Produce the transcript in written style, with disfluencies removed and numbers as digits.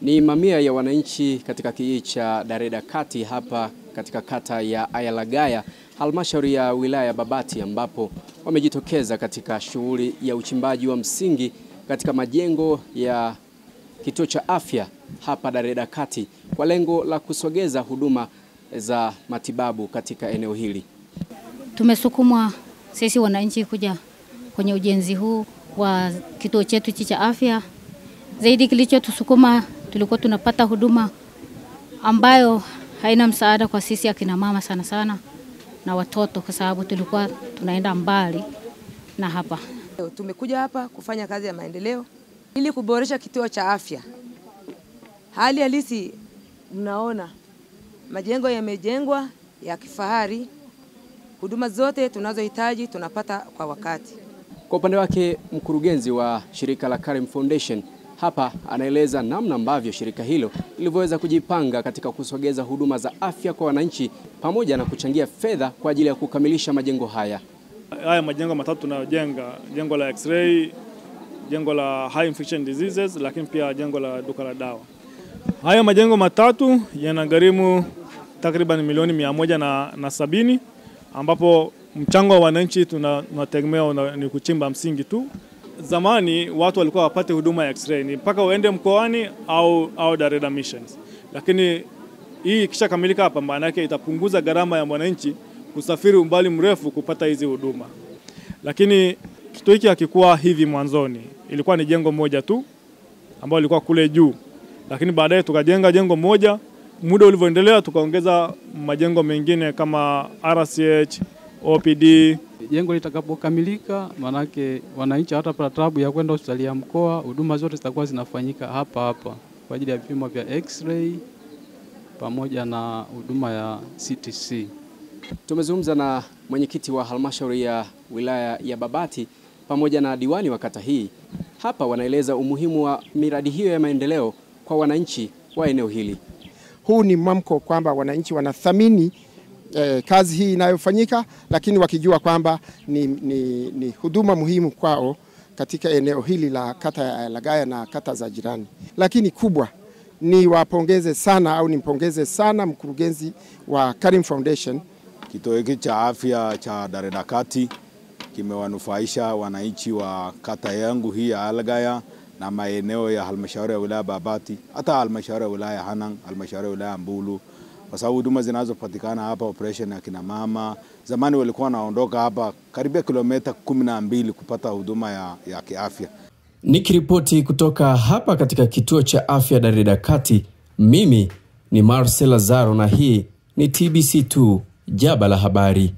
Ni mamia ya wananchi katika kijiji cha Dareda Kati hapa katika kata ya Ayalagaya, halmashauri ya wilaya Babati, ambapo wamejitokeza katika shughuli ya uchimbaji wa msingi katika majengo ya kituo cha afya hapa Dareda Kati kwa lengo la kusogeza huduma za matibabu katika eneo hili. Tumesukumwa sisi wananchi kuja kwenye ujenzi huu wa kituo chetu cha afya. Zaidi kilichotusukuma, tulikuwa tunapata huduma ambayo haina msaada kwa sisi akina mama sana sana na watoto, kwa sababu tulikuwa tunaenda mbali na hapa. Tumekuja hapa kufanya kazi ya maendeleo ili kuboresha kituo cha afya. Hali halisi mnaona majengo yamejengwa ya kifahari, huduma zote tunazohitaji tunapata kwa wakati. Kwa upande wake, mkurugenzi wa shirika la Karim Foundation hapa anaeleza namna ambavyo shirika hilo lilivyoweza kujipanga katika kusogeza huduma za afya kwa wananchi pamoja na kuchangia fedha kwa ajili ya kukamilisha majengo haya. Haya majengo matatu tunayojenga, jengo la x-ray, jengo la high infection diseases, lakini pia jengo la duka la dawa. Haya majengo matatu yanagharimu takriban milioni 170, ambapo mchango wa wananchi tunategemea ni kuchimba msingi tu. Zamani watu walikuwa wapate huduma ya x-ray ni mpaka uende mkoani au Dareda Missions. Lakini hii ikishakamilika hapa, maana yake itapunguza gharama ya mwananchi kusafiri umbali mrefu kupata hizi huduma. Lakini kituo hiki hakikuwa hivi mwanzoni. Ilikuwa ni jengo moja tu ambalo lilikuwa kule juu. Lakini baadaye tukajenga jengo moja, muda ulivyoendelea tukaongeza majengo mengine kama RCH, OPD. Jengo litakapokamilika, manake wananchi hawatapata taabu ya kwenda hospitali ya mkoa, huduma zote zitakuwa zinafanyika hapa hapa kwa ajili ya vipimo vya x-ray pamoja na huduma ya CTC. Tumezungumza na mwenyekiti wa halmashauri ya wilaya ya Babati pamoja na diwani wa kata hii. Hapa wanaeleza umuhimu wa miradi hiyo ya maendeleo kwa wananchi wa eneo hili. Huu ni mwamko kwamba wananchi wanathamini kazi hii inayofanyika, lakini wakijua kwamba ni huduma muhimu kwao katika eneo hili la kata ya Ayalagaya na kata za jirani. Lakini kubwa ni wapongeze sana au nimpongeze sana mkurugenzi wa Karim Foundation. Kituo hiki cha afya cha Dareda Kati kimewanufaisha wananchi wa kata yangu hii ya Ayalagaya na maeneo ya halmashauri ya wilaya Babati, hata halmashauri ya wilaya Hanang, halmashauri ya wilaya Mbulu, kwa sababu huduma zinazopatikana hapa, operation ya kina mama, zamani walikuwa wanaondoka hapa karibia kilomita 12 kupata huduma ya kiafya. Nikiripoti kutoka hapa katika kituo cha afya Dareda Kati, mimi ni Marcel Lazaro na hii ni TBC2 Jaba la Habari.